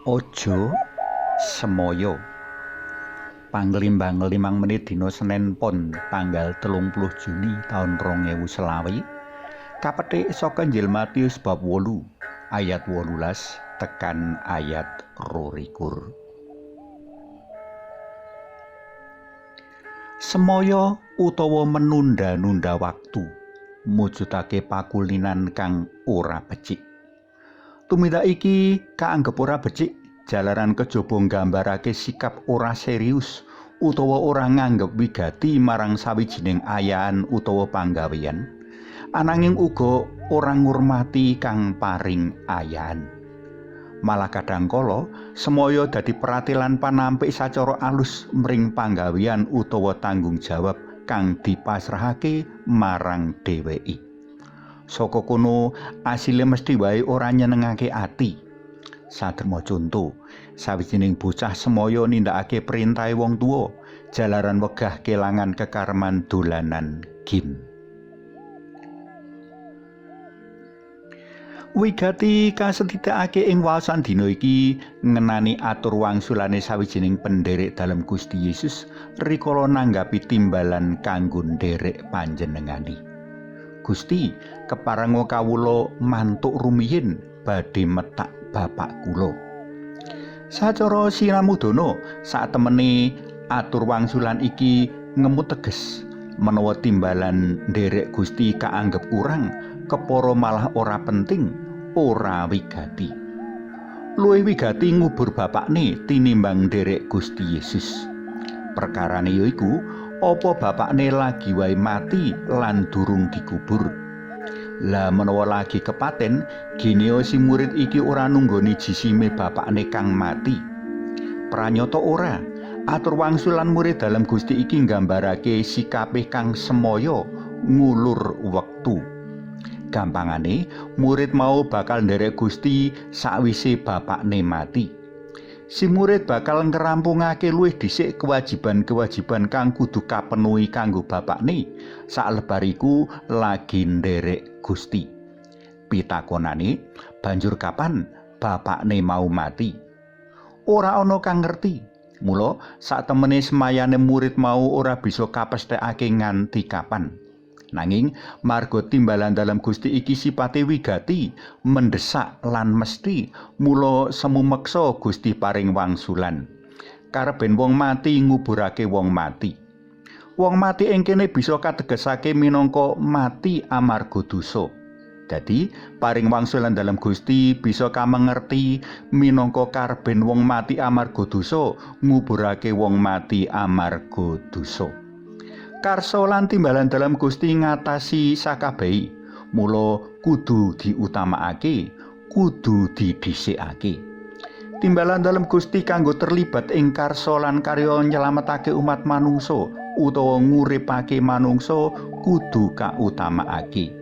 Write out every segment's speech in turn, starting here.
Aja semaya. Panglimbang 5 menit dina Senen Pon tanggal 30 Juni taun 2020 kapethik saka Injil Matius bab 8 ayat 18 tekan ayat 22. Semaya utawa menunda-nunda waktu mujudake pakulinan kang ora becik. Tumindak iki kaanggep ora becik jalaran kejaba nggambarake sikap ora serius utawa ora nganggep wigati marang sawijining ayahan utawa panggawean, ananging uga ora ngurmati kang paring ayahan. Malah kadhangkala semaya dadi pratelan panampik sacara alus mring panggawean utawa tanggung jawab kang dipasrahake marang dheweke. Saka kono asile mesti wae ora nyenengake ati. Saderma conto, sawijining bocah semaya nindakake perintahe wong tuwa jalaran wegah kelangan kekareman dolanan game. Wigati kasetitekake ing waosan dina iki ngenani atur wangsulane sawijining penderek dalem Gusti Yesus rikala nanggapi timbalan kanggo nderek panjenengane. Gusti, keparenga kawula mantuk rumiyin badhe metak bapak kula. Sacara sinamudana, satemene atur wangsulan iki ngemut teges menawa timbalan nderek Gusti kaanggep kurang, kepara malah ora penting, ora wigati. Luwih wigati ngubur bapakne tinimbang nderek Gusti Yesus. Perkarane yaiku apa bapakne lagi wae mati lan durung dikubur. Lah menawa lagi kepaten, gineo si murid iki ora nunggoni jisime bapakne kang mati. Pranyata ora, atur wangsulan murid dalem Gusti iki nggambarake sikape kang semaya ngulur wektu. Gampangane, murid mau bakal nderek Gusti sakwise bapakne mati. Si murid bakal ngrampungake luwih dhisik kewajiban-kewajiban kang kudu kapenuhi kanggo bapakne saklebar iku lagi nderek Gusti. Pitakonane, banjur kapan bapakne mau mati? Ora ana kang ngerti. Mula satemene semayane murid mau ora bisa kapesthekake nganti kapan. Nanging marga timbalan dalem Gusti iki sipate wigati, mendesak lan mesti, mula semu meksa Gusti paring wangsulan. Kareben wong mati nguburake wong mati. Wong mati ing kene bisa kategesake minangka mati amarga dosa. Dadi paring wangsulan dalem Gusti bisa kamengerti minangka kareben wong mati amarga dosa nguburake wong mati amarga dosa. Karsa lan timbalan dalem Gusti ngatasi sakabehi, mula kudu diutamakake, kudu didhisikake. Timbalan dalem Gusti kanggo terlibat ing karsa lan karya nyelametake umat manungsa utawa nguripake manungsa kudu kautamakake.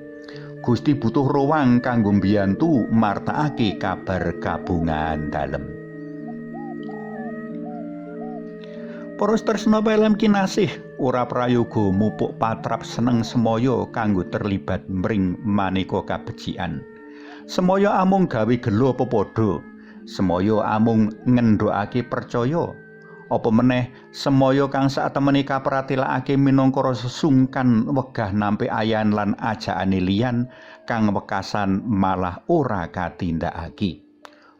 Gusti butuh ruang kanggo mbiyantu martakake kabar kabungahan dalem. Para tresna pelem kinasih, ora prayoga mupuk patrap seneng semaya kanggo terlibat mring maneka kabecikan. Semaya amung gawe gelo pepadha, semaya amung ngendhokake percaya. Apa meneh semaya kang satemene kapratelakake minangka rasa sungkan wegah nampi ayan lan ajakane liyan kang wekasan malah ora katindakake.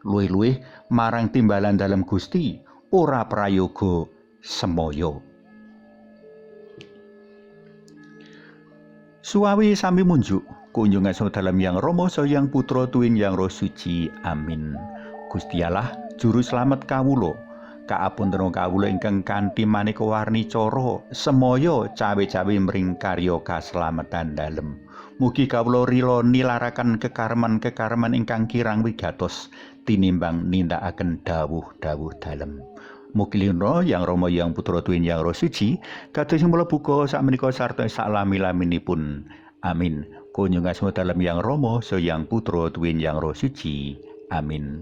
Luwih-luwih marang timbalan dalem Gusti ora prayoga semaya. Suwawi sami munjuk kunjung asma dalem Yang Rama saha Yang Putra tuwin Yang Roh Suci. Amin. Gusti Allah juru slamet kawula, kaapuntena kawula ingkang kanthi maneka warni cara semaya cawe-cawe mring karya kaslametan dalem. Mugi kawula rila nilaraken kekareman-kekareman ingkang kirang wigatos tinimbang nindakaken dawuh-dawuh dalem. Mugi lina Yang Rama Yang Putra tuwin Yang Roh Suci kados mula buka sakmenika sarta saklami-laminipun. Amin. Kunjung asma dalem Yang Rama saha Yang Putra tuwin Yang Roh Suci. Amin.